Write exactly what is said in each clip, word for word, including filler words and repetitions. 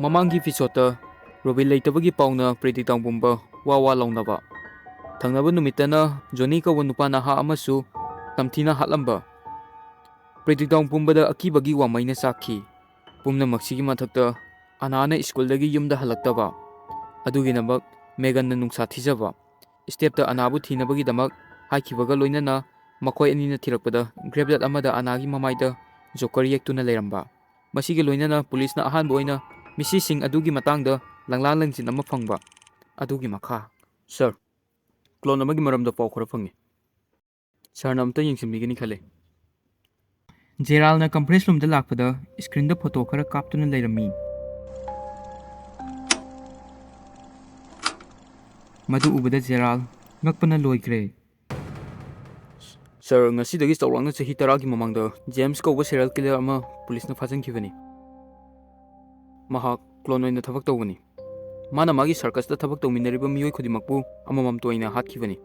ꯃꯃꯥꯡꯒꯤ episode ꯇ robin ꯂꯩꯇꯕꯒꯤ ꯄꯥꯎꯅ ꯄ꯭ꯔꯤꯗꯤꯛ ꯇꯥꯎꯟ ꯄꯨꯝꯕ ꯋꯥ ꯋꯥ ꯂꯥꯎꯅꯕ꯫ ꯊꯪꯅꯕ ꯅꯨꯃꯤꯠꯇꯅ ꯖꯣꯅꯤ ꯀꯧꯕ ꯅꯨꯄꯥ ꯅꯍꯥ ꯑꯃꯁꯨ ꯇꯝꯊꯤꯅ ꯍꯥꯠꯂꯝꯕ꯫ ꯄ꯭ꯔꯤꯗꯤꯛ ꯇꯥꯎꯟ ꯄꯨꯝꯕꯗ ꯑꯀꯤꯕꯒꯤ ꯋꯥꯃꯩꯅ ꯆꯥꯛꯈꯤ꯫ ꯄꯨꯝꯅꯃꯛꯁꯤꯒꯤ ꯃꯊꯛꯇ ꯑꯅꯥꯅ ꯁ꯭ꯀꯨꯜꯗꯒꯤ ꯌꯨꯝꯗ ꯍꯜꯂꯛꯇꯕ꯫ ꯑꯗꯨꯒꯤꯗꯃꯛ ꯃꯦꯒꯟꯅ ꯅꯨꯡꯁꯥ ꯊꯤꯖꯕ꯫ ꯁ꯭ꯇꯦꯞꯇ ꯑꯅꯥꯕꯨ ꯊꯤꯅꯕꯒꯤꯗꯃꯛ ꯍꯥꯏꯈꯤꯕꯒ ꯂꯣꯏꯅꯅ ꯃꯈꯣꯏ ꯑꯅꯤꯅ ꯊꯤꯔꯛꯄꯗ ꯒ꯭ꯔꯦꯞꯂꯦꯠ ꯑꯃꯗ ꯑꯅꯥꯒꯤ ꯃꯃꯥꯏꯗ ꯖꯣꯀꯔ ꯌꯦꯛꯇꯨꯅ ꯂꯩꯔꯝꯕ꯫ ꯃꯁꯤꯒ ꯂꯣꯏꯅꯅ ꯄꯨꯂꯤꯁꯅ ꯑꯍꯥꯟꯕ ꯑꯣꯏꯅ ꯃꯤꯁꯤꯁꯤꯡ ꯑꯗꯨꯒꯤ ꯃꯇꯥꯡꯗ ꯂꯪꯂꯥ ꯂꯪꯖꯤꯟ ꯑꯃ ꯐꯪꯕ꯫ ꯑꯗꯨꯒꯤ ꯃꯈꯥ꯫ ꯁꯥꯔ, ꯀ꯭ꯂꯣꯟ ꯑꯃꯒꯤ ꯃꯔꯝꯗ ꯄꯥꯎ ꯈꯔ ꯐꯪꯉꯤ꯫ ꯁꯥꯔꯅ ꯑꯃꯨꯛꯇ ꯌꯦꯡꯁꯤꯟꯕꯤꯒꯅꯤ ꯈꯜꯂꯤ꯫ ꯖꯦꯔꯥꯜꯅ ꯀꯟꯐ꯭ꯔꯦꯟꯁ ꯔꯨꯝꯗ ꯂꯥꯛꯄꯗ ꯁ꯭ꯀ꯭ꯔꯤꯟꯗ ꯐꯣꯇꯣ ꯈꯔ ꯀꯥꯞꯇꯨꯅ ꯂꯩꯔꯝꯃꯤ꯫ ꯃꯗꯨ ꯎꯕꯗ ꯖꯦꯔꯥꯜ ꯉꯛꯄꯅ ꯂꯣꯏꯈ꯭ꯔꯦ꯫ ꯁꯥꯔ, ꯉꯁꯤꯗꯒꯤ ꯆꯥꯎꯔꯥꯛꯅ ꯆꯍꯤ ꯇꯔꯥꯒꯤ ꯃꯃꯥꯡꯗ ꯖꯦꯝꯁ ꯀꯧꯕ ꯁꯦꯔꯤꯌꯦꯜ ꯀꯤꯂꯔ ꯑꯃ ꯄꯨꯂꯤꯁꯅ ꯐꯥꯖꯤꯟꯈꯤꯕꯅꯤ꯫ ꯃꯍꯥꯛ ꯀ꯭ꯂꯣꯟ ꯑꯣꯏꯅ ꯊꯕꯛ ꯇꯧꯕꯅꯤ꯫ ꯃꯥꯅ ꯃꯥꯒꯤ ꯁꯔꯀꯁꯇ ꯊꯕꯛ ꯇꯧꯃꯤꯟꯅꯔꯤꯕ ꯃꯤꯑꯣꯏ ꯈꯨꯗꯤꯡꯃꯛꯄꯨ ꯑꯃꯃꯝꯇ ꯑꯣꯏꯅ ꯍꯥꯠꯈꯤꯕꯅꯤ꯫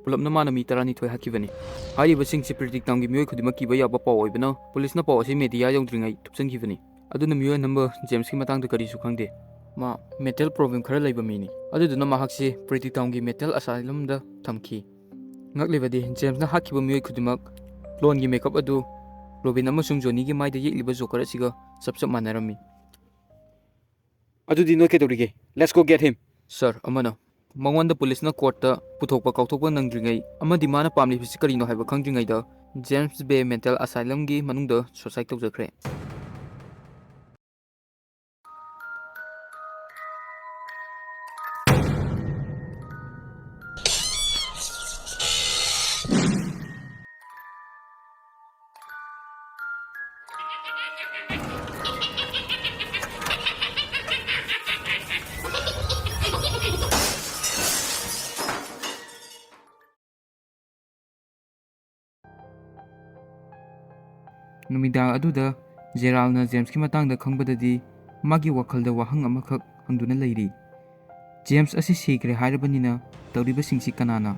ꯄꯨꯂꯞꯅ ꯃꯥꯅ ꯃꯤ ꯇꯔꯥꯅꯤꯊꯣꯏ ꯍꯥꯠꯈꯤꯕꯅꯤ꯫ ꯍꯥꯏꯔꯤꯕꯁꯤꯡꯁꯤ ꯄ꯭ꯔꯤꯗꯤꯛ ꯇꯥꯎꯟꯒꯤ ꯃꯤꯑꯣꯏ ꯈꯨꯗꯤꯡꯃꯛ ꯀꯤꯕ ꯌꯥꯕ ꯄꯥꯎ ꯑꯣꯏꯕꯅ ꯄꯨꯂꯤꯁꯅ ꯄꯥꯎ ꯑꯁꯤ ꯃꯦꯗꯤꯌꯥ ꯌꯧꯗ꯭ꯔꯤꯉꯩ ꯊꯨꯞꯆꯟꯈꯤꯕꯅꯤ꯫ ꯑꯗꯨꯅ ꯃꯤꯑꯣꯏ ꯑꯅꯝꯕ ꯖꯦꯝꯁꯀꯤ ꯃꯇꯥꯡꯗ ꯀꯔꯤꯁꯨ ꯈꯪꯗꯦ꯫ ꯃꯥ ꯃꯦꯟꯇꯦꯜ ꯄ꯭ꯔꯣꯕ꯭ꯂꯦꯝ ꯈꯔ ꯂꯩꯕ ꯃꯤꯅꯤ꯫ ꯑꯗꯨꯗꯨꯅ ꯃꯍꯥꯛꯁꯤ ꯄ꯭ꯔꯤꯗꯤꯛ ꯇꯥꯎꯟꯒꯤ ꯃꯦꯟꯇꯦꯜ ꯑꯁꯥꯏꯂꯝꯗ ꯊꯝꯈꯤ꯫ ꯉꯛꯂꯤꯕꯗꯤ ꯖꯦꯝꯁꯅ ꯍꯥꯠꯈꯤꯕ ꯃꯤꯑꯣꯏ ꯈꯨꯗꯤꯡꯃꯛ ꯀ꯭ꯂꯣꯟꯒꯤ ꯃꯦꯀꯞ ꯑꯗꯨ ꯔꯣꯕꯤꯟ ꯑꯃꯁꯨꯡ ꯖꯣꯅꯤꯒꯤ ꯃꯥꯏꯗ ꯌꯦꯛꯂꯤꯕ ꯖꯣꯀꯔ ꯑꯁꯤꯒ ꯆꯞ ꯆꯞ ꯃꯥꯟꯅꯔꯝꯃꯤ꯫ ꯑꯗꯨꯗꯤ ꯅꯣꯏ ꯀꯩꯗꯧꯔꯤꯒꯦ? Let's go get him. ꯁꯥꯔ, ꯑꯃꯅ ꯃꯉꯣꯟꯗ ꯄꯨꯂꯤꯁꯅ ꯀꯣꯔꯠꯇ ꯄꯨꯊꯣꯛꯄ ꯀꯥꯎꯊꯣꯛꯄ ꯅꯪꯗ꯭ꯔꯤꯉꯩ ꯑꯃꯗꯤ ꯃꯥꯅ ꯄꯥꯝꯂꯤꯕꯁꯤ ꯀꯔꯤꯅꯣ ꯍꯥꯏꯕ ꯈꯪꯗ꯭ꯔꯤꯉꯩꯗ ꯖꯦꯝꯁ ꯕꯦ ꯃꯦꯟꯇꯦꯜ ꯑꯁꯥꯏꯂꯝꯒꯤ ꯃꯅꯨꯡꯗ ꯁꯨꯁꯥꯏꯗ ꯇꯧꯖꯈ꯭ꯔꯦ꯫ ꯅꯨꯃꯤꯗꯥꯡ ꯑꯗꯨꯗ ꯖꯦꯔꯥꯜꯅ ꯖꯦꯝꯁꯀꯤ ꯃꯇꯥꯡꯗ ꯈꯪꯕꯗꯗꯤ ꯃꯥꯒꯤ ꯋꯥꯈꯜꯗ ꯋꯥꯍꯪ ꯑꯃꯈꯛ ꯍꯪꯗꯨꯅ ꯂꯩꯔꯤ꯫ ꯖꯦꯝꯁ ꯑꯁꯤ ꯁꯤꯈ꯭ꯔꯦ ꯍꯥꯏꯔꯕꯅꯤꯅ ꯇꯧꯔꯤꯕꯁꯤꯡꯁꯤ ꯀꯅꯥꯅ?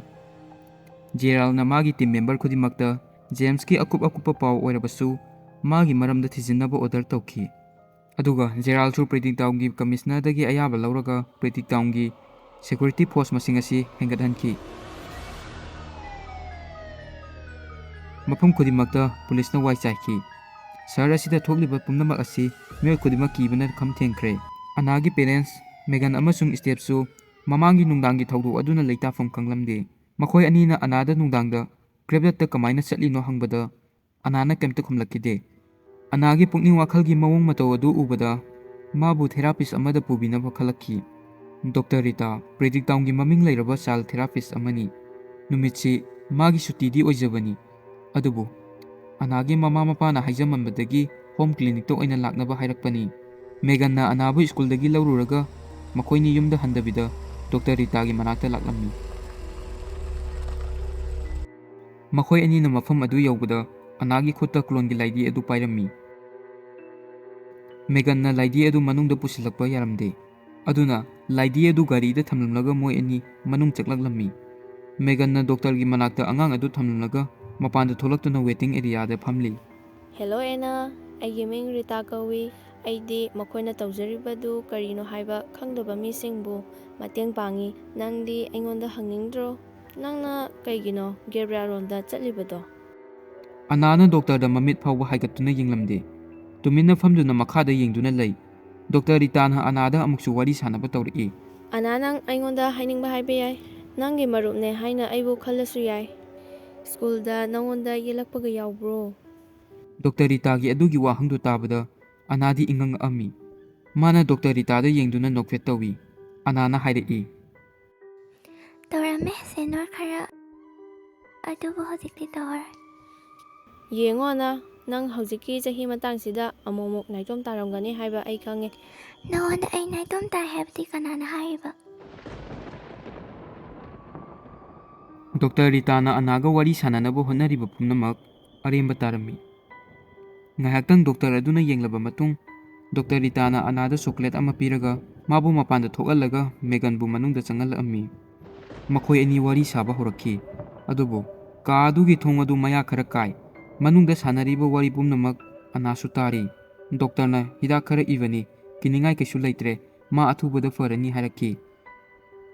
ꯖꯦꯔꯥꯜꯅ ꯃꯥꯒꯤ ꯇꯤꯝ ꯃꯦꯝꯕꯔ ꯈꯨꯗꯤꯡꯃꯛꯇ ꯖꯦꯝꯁꯀꯤ ꯑꯀꯨꯞ ꯑꯀꯨꯞꯄ ꯄꯥꯎ ꯑꯣꯏꯔꯕꯁꯨ ꯃꯥꯒꯤ ꯃꯔꯝꯗ ꯊꯤꯖꯤꯟꯅꯕ ꯑꯣꯔꯗꯔ ꯇꯧꯈꯤ꯫ ꯑꯗꯨꯒ ꯖꯦꯔꯥꯜꯁꯨ ꯄ꯭ꯔꯤꯗꯤꯛ ꯇꯥꯎꯟꯒꯤ ꯀꯃꯤꯁꯅꯔꯗꯒꯤ ꯑꯌꯥꯕ ꯂꯧꯔꯒ ꯄ꯭ꯔꯤꯗꯤꯛ ꯇꯥꯎꯟꯒꯤ ꯁꯦꯀ꯭ꯌꯨꯔꯤꯇꯤ ꯐꯣꯔꯁ ꯃꯁꯤꯡ ꯑꯁꯤ ꯍꯦꯟꯒꯠꯍꯟꯈꯤ꯫ ꯃꯐꯝ ꯈꯨꯗꯤꯡꯃꯛꯇ ꯄꯨꯂꯤꯁꯅ ꯋꯥꯏ ꯆꯥꯏꯈꯤ꯫ ꯁꯍꯔ ꯑꯁꯤꯗ ꯊꯣꯛꯂꯤꯕ ꯄꯨꯝꯅꯃꯛ ꯑꯁꯤ ꯃꯤꯑꯣꯏ ꯈꯨꯗꯤꯡꯃꯛ ꯀꯤꯕꯅ ꯈꯝ ꯊꯦꯡꯈ꯭ꯔꯦ꯫ ꯑꯅꯥꯒꯤ ꯄꯦꯔꯦꯟꯁ, ꯃꯦꯒꯟ ꯑꯃꯁꯨꯡ ꯁ꯭ꯇꯦꯞꯁꯨ ꯃꯃꯥꯡꯒꯤ ꯅꯨꯡꯗꯥꯡꯒꯤ ꯊꯧꯗꯣꯛ ꯑꯗꯨꯅ ꯂꯩꯇꯥꯐꯝ ꯈꯪꯂꯝꯗꯦ꯫ ꯃꯈꯣꯏ ꯑꯅꯤꯅ ꯑꯅꯥꯗ ꯅꯨꯡꯗꯥꯡꯗ ꯀ꯭ꯔꯦꯞ ꯌꯥꯔꯗꯇ ꯀꯃꯥꯏꯅ ꯆꯠꯂꯤꯅꯣ ꯍꯪꯕꯗ, ꯑꯅꯥꯅ ꯀꯩꯝꯇ ꯈꯨꯝꯂꯛꯈꯤꯗꯦ꯫ ꯑꯅꯥꯒꯤ ꯄꯨꯛꯅꯤꯡ ꯋꯥꯈꯜꯒꯤ ꯃꯑꯣꯡ ꯃꯇꯧ ꯑꯗꯨ ꯎꯕꯗ, ꯃꯥꯕꯨ ꯊꯦꯔꯥꯄꯤꯁ ꯑꯃꯗ ꯄꯨꯕꯤꯅꯕ ꯈꯜꯂꯛꯈꯤ꯫ ꯗꯣꯛꯇꯔ ꯔꯤꯇꯥ, ꯄ꯭ꯔꯤꯗꯤꯛ ꯇꯥꯎꯟꯒꯤ ꯃꯃꯤꯡ ꯂꯩꯔꯕ ꯆꯥꯏꯜ ꯊꯦꯔꯥꯄꯤꯁ ꯑꯃꯅꯤ꯫ ꯅꯨꯃꯤꯠꯁꯤ ꯃꯥꯒꯤ ꯁꯨꯇꯤꯗꯤ ꯑꯣꯏꯖꯕꯅꯤ, ꯑꯗꯨꯕꯨ ꯑꯅꯥꯒꯤ ꯃꯃꯥ ꯃꯄꯥꯅ ꯍꯥꯏꯖꯃꯟꯕꯗꯒꯤ ꯍꯣꯝ ꯀ꯭ꯂꯤꯅꯤꯛꯇ ꯑꯣꯏꯅ ꯂꯥꯛꯅꯕ ꯍꯥꯏꯔꯛꯄꯅꯤ꯫ ꯃꯦꯒꯟꯅ ꯑꯅꯥꯕꯨ ꯁ꯭ꯀꯨꯜꯗꯒꯤ ꯂꯧꯔꯨꯔꯒ ꯃꯈꯣꯏꯅꯤ ꯌꯨꯝꯗ ꯍꯟꯗꯕꯤꯗ ꯗꯣꯛꯇꯔ ꯔꯤꯇꯥꯒꯤ ꯃꯅꯥꯛꯇ ꯂꯥꯛꯂꯝꯃꯤ꯫ ꯃꯈꯣꯏ ꯑꯅꯤꯅ ꯃꯐꯝ ꯑꯗꯨ ꯌꯧꯕꯗ, ꯑꯅꯥꯒꯤ ꯈꯨꯠꯇ ꯀ꯭ꯂꯣꯟꯒꯤ ꯂꯥꯏꯗꯤ ꯑꯗꯨ ꯄꯥꯏꯔꯝꯃꯤ꯫ ꯃꯦꯒꯟꯅ ꯂꯥꯏꯗꯤ ꯑꯗꯨ ꯃꯅꯨꯡꯗ ꯄꯨꯁꯤꯜꯂꯛꯄ ꯌꯥꯔꯝꯗꯦ, ꯑꯗꯨꯅ ꯂꯥꯏꯗꯤ ꯑꯗꯨ ꯒꯥꯔꯤꯗ ꯊꯝꯂꯝꯂꯒ ꯃꯣꯏ ꯑꯅꯤ ꯃꯅꯨꯡ ꯆꯪꯂꯛꯂꯝꯃꯤ꯫ ꯃꯦꯒꯟꯅ ꯗꯣꯛꯇꯔꯒꯤ ꯃꯅꯥꯛꯇ ꯑꯉꯥꯡ ꯑꯗꯨ ꯊꯝꯂꯝꯂꯒ ꯃꯄꯥꯟꯗ ꯊꯣꯛꯂꯛꯇꯨꯅ ꯋꯦꯇꯤꯡ ꯑꯦꯔꯤꯌꯥꯗ ꯐꯝꯂꯤ꯫ ꯍꯦꯂꯣ ꯑꯦꯅꯥ, ꯑꯩꯒꯤ ꯃꯤꯡ ꯔꯤꯇꯥ ꯀꯧꯏ꯫ ꯑꯩꯗꯤ ꯃꯈꯣꯏꯅ ꯇꯧꯖꯔꯤꯕꯗꯨ ꯀꯔꯤꯅꯣ ꯍꯥꯏꯕ ꯈꯪꯗꯕ ꯃꯤꯁꯤꯡꯕꯨ ꯃꯇꯦꯡ ꯄꯥꯡꯏ꯫ ꯅꯪꯗꯤ ꯑꯩꯉꯣꯟꯗ ꯍꯪꯅꯤꯡꯗ꯭ꯔꯣ? ꯅꯪꯅ ꯀꯩꯒꯤꯅꯣ ꯒꯦꯕ꯭ꯔꯤꯌꯥꯔꯣꯝꯗ ꯆꯠꯂꯤꯕꯗꯣ? ꯑꯅꯥꯅ ꯗꯣꯛꯇꯔꯗ ꯃꯃꯤꯠ ꯐꯥꯎꯕ ꯍꯥꯏꯒꯠꯇꯨꯅ ꯌꯦꯡꯂꯝꯗꯦ꯫ ꯇꯨꯃꯤꯟꯅ ꯐꯝꯗꯨꯅ ꯃꯈꯥꯗ ꯌꯦꯡꯗꯨꯅ ꯂꯩ꯫ ꯗꯣꯛꯇꯔ ꯔꯤꯇꯥꯅ ꯑꯅꯥꯗ ꯑꯃꯨꯛꯁꯨ ꯋꯥꯔꯤ ꯁꯥꯅꯕ ꯇꯧꯔꯛꯏ꯫ ꯑꯅꯥ, ꯅꯪ ꯑꯩꯉꯣꯟꯗ ꯍꯥꯏꯅꯤꯡꯕ ꯍꯥꯏꯕ ꯌꯥꯏ꯫ ꯅꯪꯒꯤ ꯃꯔꯨꯞꯅꯦ ꯍꯥꯏꯅ ꯑꯩꯕꯨ ꯈꯜꯂꯁꯨ ꯌꯥꯏ꯫ ꯁ꯭ꯀꯨꯜꯗ ꯅꯪꯉꯣꯟꯗ ꯌꯦꯜꯂꯛꯄꯒ ꯌꯥꯎꯕ꯭ꯔꯣ? ꯗꯣꯛꯇꯔ ꯔꯤꯇꯥꯒꯤ ꯑꯗꯨꯒꯤ ꯋꯥꯍꯪꯗꯨ ꯇꯥꯕꯗ ꯑꯅꯥꯗꯤ ꯏꯉꯛ ꯉꯛꯑꯝꯃꯤ꯫ ꯃꯥꯅ ꯗꯣꯛꯇꯔ ꯔꯤꯇꯥꯗ ꯌꯦꯡꯗꯨꯅ ꯅꯣꯛꯐꯦꯠ ꯇꯧꯏ꯫ ꯑꯅꯥꯅ ꯍꯥꯏꯔꯛꯏ꯫ ꯇꯧꯔꯝꯃꯦ, ꯁꯦꯅꯣꯔ, ꯈꯔ꯫ ꯑꯗꯨꯕꯨ ꯍꯧꯖꯤꯛꯇꯤ ꯇꯧꯔꯦ꯫ ꯌꯦꯡꯉꯣ ꯑꯅꯥ, ꯅꯪ ꯍꯧꯖꯤꯛꯀꯤ ꯆꯍꯤ ꯃꯇꯥꯡꯁꯤꯗ ꯑꯃꯨꯛ ꯑꯃꯨꯛ ꯅꯥꯏꯇꯣꯝ ꯇꯥꯔꯝꯒꯅꯤ ꯍꯥꯏꯕ ꯑꯩ ꯈꯪꯉꯦ꯫ ꯅꯉꯣꯟꯗ ꯑꯩ ꯅꯥꯏꯇꯣꯝ ꯇꯥꯏ ꯍꯥꯏꯕꯗꯤ ꯀꯅꯥꯅ ꯍꯥꯏꯔꯤꯕ? ꯗꯣꯛꯇꯔ ꯔꯤꯇꯥꯅ ꯑꯅꯥꯒ ꯋꯥꯔꯤ ꯁꯥꯅꯅꯕ ꯍꯣꯠꯅꯔꯤꯕ ꯄꯨꯝꯅꯃꯛ ꯑꯔꯦꯝꯕ ꯇꯥꯔꯝꯃꯤ꯫ ꯉꯥꯏꯍꯥꯛꯇꯪ ꯗꯣꯛꯇꯔ ꯑꯗꯨꯅ ꯌꯦꯡꯂꯕ ꯃꯇꯨꯡ, ꯗꯣꯛꯇꯔ ꯔꯤꯇꯥꯅ ꯑꯅꯥꯗ ꯆꯣꯀ꯭ꯂꯦꯠ ꯑꯃ ꯄꯤꯔꯒ ꯃꯥꯕꯨ ꯃꯄꯥꯟꯗ ꯊꯣꯛꯍꯜꯂꯒ ꯃꯦꯒꯟꯕꯨ ꯃꯅꯨꯡꯗ ꯆꯪꯍꯜꯂꯛꯑꯝꯃꯤ꯫ ꯃꯈꯣꯏ ꯑꯅꯤ ꯋꯥꯔꯤ ꯁꯥꯕ ꯍꯧꯔꯛꯈꯤ꯫ ꯑꯗꯨꯕꯨ ꯀꯥ ꯑꯗꯨꯒꯤ ꯊꯣꯡ ꯑꯗꯨ ꯃꯌꯥ ꯈꯔ ꯀꯥꯏ꯫ ꯃꯅꯨꯡꯗ ꯁꯥꯟꯅꯔꯤꯕ ꯋꯥꯔꯤ ꯄꯨꯝꯅꯃꯛ ꯑꯅꯥꯁꯨ ꯇꯥꯔꯤ꯫ "ꯗꯣꯛꯇꯔꯅ ꯍꯤꯗꯥꯛ ꯈꯔ ꯏꯕꯅꯤ, ꯀꯤꯅꯤꯡꯉꯥꯏ ꯀꯩꯁꯨ ꯂꯩꯇ꯭ꯔꯦ, ꯃꯥ ꯑꯊꯨꯕꯗ ꯐꯔꯅꯤ" ꯍꯥꯏꯔꯛꯈꯤ꯫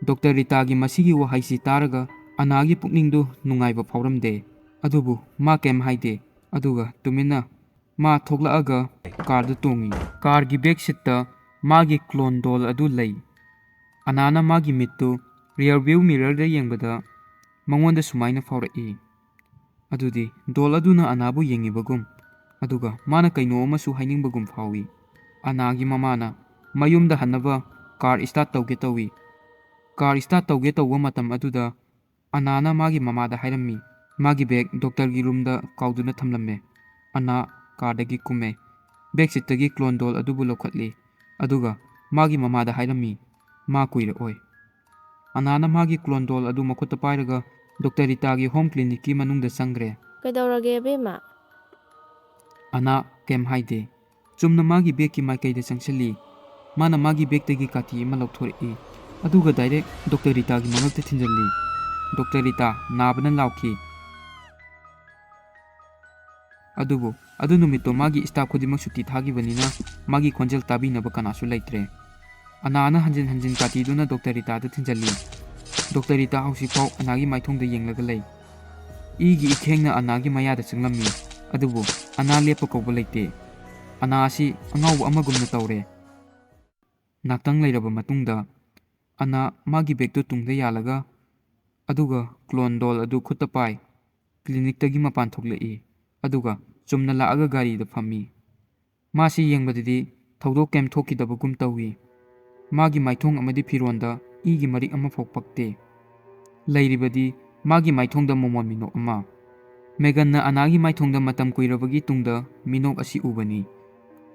ꯗꯣꯛꯇꯔ ꯔꯤꯇꯥꯒꯤ ꯃꯁꯤꯒꯤ ꯋꯥꯍꯩꯁꯤ ꯇꯥꯔꯒ ꯑꯅꯥꯒꯤ ꯄꯨꯛꯅꯤꯡꯗꯨ ꯅꯨꯡꯉꯥꯏꯕ ꯐꯥꯎꯔꯝꯗꯦ꯫ ꯑꯗꯨꯕꯨ ꯃꯥ ꯀꯩꯝ ꯍꯥꯏꯗꯦ, ꯑꯗꯨꯒ ꯇꯨꯃꯤꯟꯅ ꯃꯥ ꯊꯣꯛꯂꯛꯑꯒ ꯀꯥꯔꯗ ꯇꯣꯡꯉꯤ꯫ ꯀꯥꯔꯒꯤ ꯕꯦꯛ ꯁꯤꯠꯇ ꯃꯥꯒꯤ ꯀ꯭ꯂꯣꯟ ꯗꯣꯜ ꯑꯗꯨ ꯂꯩ꯫ ꯑꯅꯥꯅ ꯃꯥꯒꯤ ꯃꯤꯠꯇꯨ ꯔꯤꯌꯔ ꯚ꯭ꯌꯨ ꯃꯤꯔꯔꯗ ꯌꯦꯡꯕꯗ ꯃꯉꯣꯟꯗ ꯁꯨꯃꯥꯏꯅ ꯐꯥꯎꯔꯛꯏ꯫ ꯑꯗꯨꯗꯤ ꯗꯣꯜ ꯑꯗꯨꯅ ꯑꯅꯥꯕꯨ ꯌꯦꯡꯉꯤꯕꯒꯨꯝ, ꯑꯗꯨꯒ ꯃꯥꯅ ꯀꯩꯅꯣ ꯑꯃꯁꯨ ꯍꯥꯏꯅꯤꯡꯕꯒꯨꯝ ꯐꯥꯎꯏ꯫ ꯑꯅꯥꯒꯤ ꯃꯃꯥꯅ ꯃꯌꯨꯝꯗ ꯍꯟꯅꯕ ꯀꯥꯔ ꯁ꯭ꯇꯥꯔꯠ ꯇꯧꯒꯦ ꯇꯧꯏ꯫ ꯀꯥꯔ ꯁ꯭ꯇꯥꯔꯠ ꯇꯧꯒꯦ ꯇꯧꯕ ꯃꯇꯝ ꯑꯗꯨꯗ ꯑꯅꯥꯅ ꯃꯥꯒꯤ ꯃꯃꯥꯗ ꯍꯥꯏꯔꯝꯃꯤ꯫ ꯃꯥꯒꯤ ꯕꯦꯒ ꯗꯣꯛꯇꯔꯒꯤ ꯔꯨꯝꯗ ꯀꯥꯎꯗꯨꯅ ꯊꯝꯂꯝꯃꯦ꯫ ꯑꯅꯥ ꯀꯥꯔꯗꯒꯤ ꯀꯨꯝꯃꯦ꯫ ꯕꯦꯛ ꯁꯤꯠꯇꯒꯤ ꯀ꯭ꯂꯣꯟ ꯗꯣꯜ ꯑꯗꯨꯕꯨ ꯂꯧꯈꯠꯂꯤ꯫ ꯑꯗꯨꯒ ꯃꯥꯒꯤ ꯃꯃꯥꯗ ꯍꯥꯏꯔꯝꯃꯤ, "ꯃꯥ ꯀꯨꯏꯔꯛꯑꯣꯏ"꯫ ꯑꯅꯥꯅ ꯃꯥꯒꯤ ꯀ꯭ꯂꯣꯟ ꯗꯣꯜ ꯑꯗꯨ ꯃꯈꯨꯠꯇ ꯄꯥꯏꯔꯒ ꯗꯣꯛꯇꯔ ꯔꯤꯇꯥꯒꯤ ꯍꯣꯝ ꯀ꯭ꯂꯤꯅꯤꯛꯀꯤ ꯃꯅꯨꯡꯗ ꯆꯪꯈ꯭ꯔꯦ꯫ "ꯀꯩꯗꯧꯔꯒꯦ, ꯑꯕꯦꯝꯃ?" ꯑꯅꯥ ꯀꯩꯝ ꯍꯥꯏꯗꯦ꯫ ꯆꯨꯝꯅ ꯃꯥꯒꯤ ꯕꯦꯒꯀꯤ ꯃꯥꯏꯀꯩꯗ ꯆꯪꯁꯤꯜꯂꯤ꯫ ꯃꯥꯅ ꯃꯥꯒꯤ ꯕꯦꯒꯇꯒꯤ ꯀꯥꯇꯤ ꯑꯃ ꯂꯧꯊꯣꯔꯛꯏ, ꯑꯗꯨꯒ ꯗꯥꯏꯔꯦꯛ ꯗꯣꯛꯇꯔ ꯔꯤꯇꯥꯒꯤ ꯃꯉꯛꯇ ꯊꯤꯟꯖꯜꯂꯤ꯫ ꯗꯣꯛꯇꯔ ꯔꯤꯇꯥ ꯅꯥꯕꯅ ꯂꯥꯎꯈꯤ꯫ ꯑꯗꯨꯕꯨ ꯑꯗꯨ ꯅꯨꯃꯤꯠꯇꯣ ꯃꯥꯒꯤ ꯁ꯭ꯇꯥꯐ ꯈꯨꯗꯤꯡꯃꯛ ꯁꯨꯇꯤ ꯊꯥꯈꯤꯕꯅꯤꯅ ꯃꯥꯒꯤ ꯈꯣꯟꯖꯦꯜ ꯇꯥꯕꯤꯅꯕ ꯀꯅꯥꯁꯨ ꯂꯩꯇ꯭ꯔꯦ꯫ ꯑꯅꯥꯅ ꯍꯟꯖꯤꯟ ꯍꯟꯖꯤꯟ ꯀꯥꯇꯤꯗꯨꯅ ꯗꯣꯛꯇꯔ ꯔꯤꯇꯥꯗ ꯊꯤꯟꯖꯜꯂꯤ꯫ ꯗꯣꯛꯇꯔ ꯔꯤꯇꯥ ꯍꯧꯖꯤꯛꯐꯥꯎ ꯑꯅꯥꯒꯤ ꯃꯥꯏꯊꯣꯡꯗ ꯌꯦꯡꯂꯒ ꯂꯩ꯫ ꯏꯒꯤ ꯏꯈꯦꯡꯅ ꯑꯅꯥꯒꯤ ꯃꯌꯥꯗ ꯆꯪꯂꯝꯃꯤ, ꯑꯗꯨꯕꯨ ꯑꯅꯥ ꯂꯦꯞꯄ ꯀꯧꯕ ꯂꯩꯇꯦ꯫ ꯑꯅꯥ ꯑꯁꯤ ꯑꯉꯥꯎꯕ ꯑꯃꯒꯨꯝꯅ ꯇꯧꯔꯦ꯫ ꯉꯥꯛꯇꯪ ꯂꯩꯔꯕ ꯃꯇꯨꯡꯗ ꯑꯅꯥ ꯃꯥꯒꯤ ꯕꯦꯒꯇꯨ ꯇꯨꯡꯗ ꯌꯥꯜꯂꯒ, ꯑꯗꯨꯒ ꯀ꯭ꯂꯣꯟ ꯗꯣꯜ ꯑꯗꯨ ꯈꯨꯠꯇ ꯄꯥꯏ, ꯀ꯭ꯂꯤꯅꯤꯛꯇꯒꯤ ꯃꯄꯥꯟ ꯊꯣꯛꯂꯛꯏ, ꯑꯗꯨꯒ ꯆꯨꯝꯅ ꯂꯥꯛꯑꯒ ꯒꯥꯔꯤꯗ ꯐꯝꯃꯤ꯫ ꯃꯥꯁꯤ ꯌꯦꯡꯕꯗꯗꯤ ꯊꯧꯗꯣꯛ ꯀꯩꯝ ꯊꯣꯛꯈꯤꯗꯕꯒꯨꯝ ꯇꯧꯏ꯫ ꯃꯥꯒꯤ ꯃꯥꯏꯊꯣꯡ ꯑꯃꯗꯤ ꯐꯤꯔꯣꯟꯗ ꯏꯒꯤ ꯃꯔꯤꯛ ꯑꯃꯐꯥꯎ ꯄꯛꯇꯦ꯫ ꯂꯩꯔꯤꯕꯗꯤ ꯃꯥꯒꯤ ꯃꯥꯏꯊꯣꯡꯗ ꯃꯣꯃꯣꯟ ꯃꯤꯅꯣꯛ ꯑꯃ꯫ ꯃꯦꯒꯟꯅ ꯑꯅꯥꯒꯤ ꯃꯥꯏꯊꯣꯡꯗ ꯃꯇꯝ ꯀꯨꯏꯔꯕꯒꯤ ꯇꯨꯡꯗ ꯃꯤꯅꯣꯛ ꯑꯁꯤ ꯎꯕꯅꯤ꯫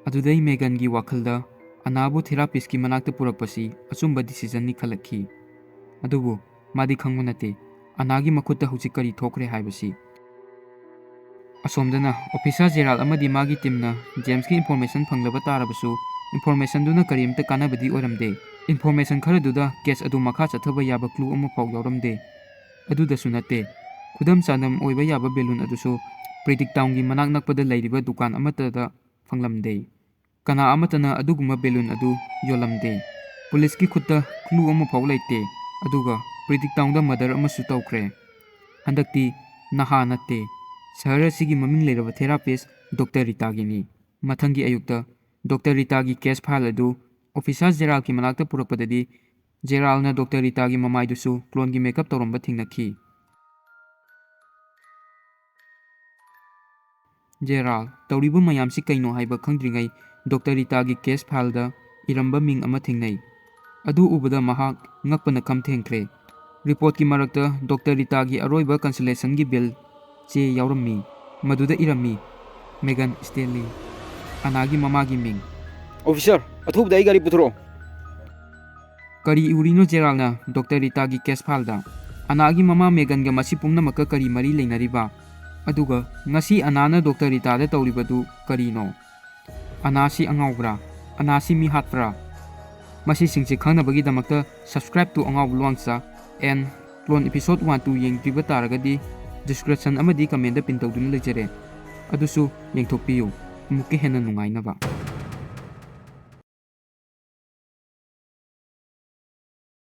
ꯑꯗꯨꯗꯩ ꯃꯦꯒꯟꯒꯤ ꯋꯥꯈꯜꯗ ꯑꯅꯥꯕꯨ ꯊꯦꯔꯥꯄꯤꯁꯀꯤ ꯃꯅꯥꯛꯇ ꯄꯨꯔꯛꯄꯁꯤ ꯑꯆꯨꯝꯕ ꯗꯤꯁꯤꯖꯟꯅꯤ ꯈꯜꯂꯛꯈꯤ꯫ ꯑꯗꯨꯕꯨ ꯃꯥꯗꯤ ꯈꯪꯕ ꯅꯠꯇꯦ ꯑꯅꯥꯒꯤ ꯃꯈꯨꯠꯇ ꯍꯧꯖꯤꯛ ꯀꯔꯤ ꯊꯣꯛꯈ꯭ꯔꯦ ꯍꯥꯏꯕꯁꯤ꯫ ꯑꯁꯣꯝꯗꯅ ꯑꯣꯐꯤꯁꯥꯔ ꯖꯦꯔꯥꯜ ꯑꯃꯗꯤ ꯃꯥꯒꯤ ꯇꯤꯝꯅ ꯖꯦꯝꯁꯀꯤ ꯏꯟꯐꯣꯔꯃꯦꯁꯟ ꯐꯪꯂꯕ ꯇꯥꯔꯕꯁꯨ, ꯏꯟꯐꯣꯔꯃꯦꯁꯟꯗꯨꯅ ꯀꯔꯤꯝꯇ ꯀꯥꯟꯅꯕꯗꯤ ꯑꯣꯏꯔꯝꯗꯦ꯫ ꯏꯟꯐꯣꯔꯃꯦꯁꯟ ꯈꯔꯗꯨꯗ ꯀꯦꯁ ꯑꯗꯨ ꯃꯈꯥ ꯆꯠꯊꯕ ꯌꯥꯕ ꯀ꯭ꯂꯨ ꯑꯃꯐꯥꯎ ꯌꯥꯎꯔꯝꯗꯦ꯫ ꯑꯗꯨꯗꯁꯨ ꯅꯠꯇꯦ, ꯈꯨꯗꯝ ꯆꯥꯡꯗꯝ ꯑꯣꯏꯕ ꯌꯥꯕ ꯕꯦꯂꯨꯟ ꯑꯗꯨꯁꯨ ꯄ꯭ꯔꯤꯗꯤꯛ ꯇꯥꯎꯟꯒꯤ ꯃꯅꯥꯛ ꯅꯛꯄꯗ ꯂꯩꯔꯤꯕ ꯗꯨꯀꯥꯟ ꯑꯃꯠꯇꯗ ꯐꯪꯂꯝꯗꯦ꯫ ꯀꯅꯥ ꯑꯃꯠꯇꯅ ꯑꯗꯨꯒꯨꯝꯕ ꯕꯦꯂꯨꯟ ꯑꯗꯨ ꯌꯣꯜꯂꯝꯗꯦ꯫ ꯄꯨꯂꯤꯁꯀꯤ ꯈꯨꯠꯇ clue ꯑꯃꯐꯥꯎ ꯂꯩꯇꯦ꯫ ꯑꯗꯨꯒ ꯄ꯭ꯔꯤꯗꯤꯛ ꯇꯥꯎꯟꯗ murder ꯑꯃꯁꯨ ꯇꯧꯈ꯭ꯔꯦ꯫ ꯍꯟꯗꯛꯇꯤ ꯅꯍꯥ ꯅꯠꯇꯦ, ꯁꯍꯔ ꯑꯁꯤꯒꯤ ꯃꯃꯤꯡ ꯂꯩꯔꯕ therapist ꯗꯣꯛꯇꯔ ꯔꯤꯇꯥꯒꯤꯅꯤ꯫ ꯃꯊꯪꯒꯤ ꯑꯌꯨꯛꯇ ꯗꯣꯛꯇꯔ ꯔꯤꯇꯥꯒꯤ case file ꯑꯗꯨ ꯑꯣꯐꯤꯁꯥꯔ ꯖꯦꯔꯥꯜꯒꯤ ꯃꯅꯥꯛꯇ ꯄꯨꯔꯛꯄꯗꯗꯤ, ꯖꯦꯔꯥꯜꯅ ꯗꯣꯛꯇꯔ ꯔꯤꯇꯥꯒꯤ ꯃꯃꯥꯏꯗꯨꯁꯨ cloneꯒꯤ makeup ꯇꯧꯔꯝꯕ ꯊꯦꯡꯅꯈꯤ꯫ ꯖꯦꯔꯥꯜ, ꯇꯧꯔꯤꯕ ꯃꯌꯥꯝꯁꯤ ꯀꯩꯅꯣ ꯍꯥꯏꯕ ꯈꯪꯗ꯭ꯔꯤꯉꯩ ꯗꯣꯛꯇꯔ ꯔꯤꯇꯥꯒꯤ case fileꯗ ꯏꯔꯝꯕ ꯃꯤꯡ ꯑꯃ ꯊꯦꯡꯅꯩ꯫ ꯑꯗꯨ ꯎꯕꯗ ꯃꯍꯥꯛ ꯉꯛꯄꯅ ꯈꯝ ꯊꯦꯡꯈ꯭ꯔꯦ꯫ Reportꯀꯤ ꯃꯔꯛꯇ ꯗꯣꯛꯇꯔ ꯔꯤꯇꯥꯒꯤ ꯑꯔꯣꯏꯕ consultationꯒꯤ bill ꯆꯦ ꯌꯥꯎꯔꯝꯃꯤ꯫ ꯃꯗꯨꯗ ꯏꯔꯝꯃꯤ, "ꯃꯦꯒꯟ ꯁ꯭ꯇꯦꯟꯂꯤ, ꯑꯅꯥꯒꯤ ꯃꯃꯥꯒꯤ ꯃꯤꯡ"꯫ "ꯑꯣꯐꯤꯁꯥꯔ, ꯑꯊꯨꯕꯗ ꯑꯩ ꯒꯥꯔꯤ ꯄꯨꯊꯣꯔꯛꯑꯣ"꯫ ꯀꯔꯤ ꯎꯔꯤꯅꯣ ꯖꯦꯔꯥꯜꯅ ꯗꯣꯛꯇꯔ ꯔꯤꯇꯥꯒꯤ case fileꯗ? ꯑꯅꯥꯒꯤ ꯃꯃꯥ ꯃꯦꯒꯟꯒ ꯃꯁꯤ ꯄꯨꯝꯅꯃꯛꯀ ꯀꯔꯤ ꯃꯔꯤ ꯂꯩꯅꯔꯤꯕ? ꯑꯗꯨꯒ ꯉꯁꯤ ꯑꯅꯥꯅ ꯗꯣꯛꯇꯔ ꯔꯤꯇꯥꯗ ꯇꯧꯔꯤꯕꯗꯨ ꯀꯔꯤꯅꯣ? ꯑꯅꯥꯁꯤ ꯑꯉꯥꯎꯕ꯭ꯔꯥ? ꯑꯅꯥꯁꯤ ꯃꯤ ꯍꯥꯠꯄ꯭ꯔꯥ? ꯃꯁꯤꯁꯤꯡꯁꯤ ꯈꯪꯅꯕꯒꯤꯗꯃꯛꯇ subscribe to ꯑꯉꯥꯎꯕ ꯂꯨꯋꯥꯡꯆꯥ and Clone episode one two ꯌꯦꯡꯗ꯭ꯔꯤꯕ ꯇꯥꯔꯒꯗꯤ description ꯑꯃꯗꯤ commentꯗ pin ꯇꯧꯗꯨꯅ ꯂꯩꯖꯔꯦ꯫ ꯑꯗꯨꯁꯨ ꯌꯦꯡꯊꯣꯛꯄꯤꯌꯨ, ꯑꯃꯨꯛꯀ ꯍꯦꯟꯅ ꯅꯨꯡꯉꯥꯏꯅꯕ꯫